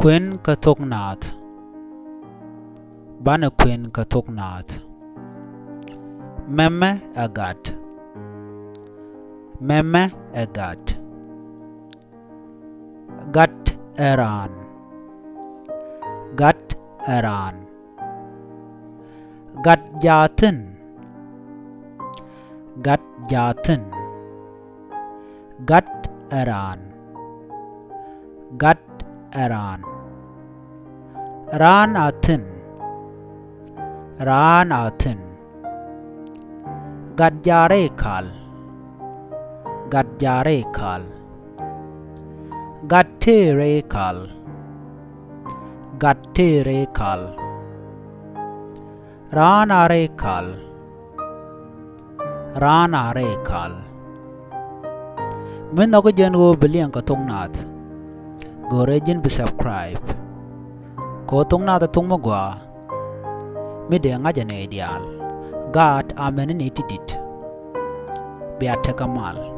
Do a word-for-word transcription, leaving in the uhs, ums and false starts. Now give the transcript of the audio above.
Kuën kä thok naath. Banɛ kuën kä thok naath. Mɛmɛ ɛ gat. Mɛmɛ ɛ gat. Gat ɛ raan. Gat ɛ raan. Gat jaa thi̱n. Gat jaa thi̱n. Gat ɛ raan. Gat ɛ raan. Raan a thi̱n. Raan a thi̱n. Gat jaa rɛy kal. Gat jaa rɛy kal. Gat tëë rɛy kal. Gat tëë rɛy kal. Raan a rɛy kal. Raan a rɛy kal. Mi nhɔk jiɛn ɣöö bi liɛŋ kɛ thok naath, go̱rɛ ji̱n bi subscribe. Kɛ ɣöö thok naath ɛ thok mi gɔaa, mi dee ŋa̱c ɛ nɛy diaal. Gaat amäni ni ti̱ti̱. Bia tekɛ mal.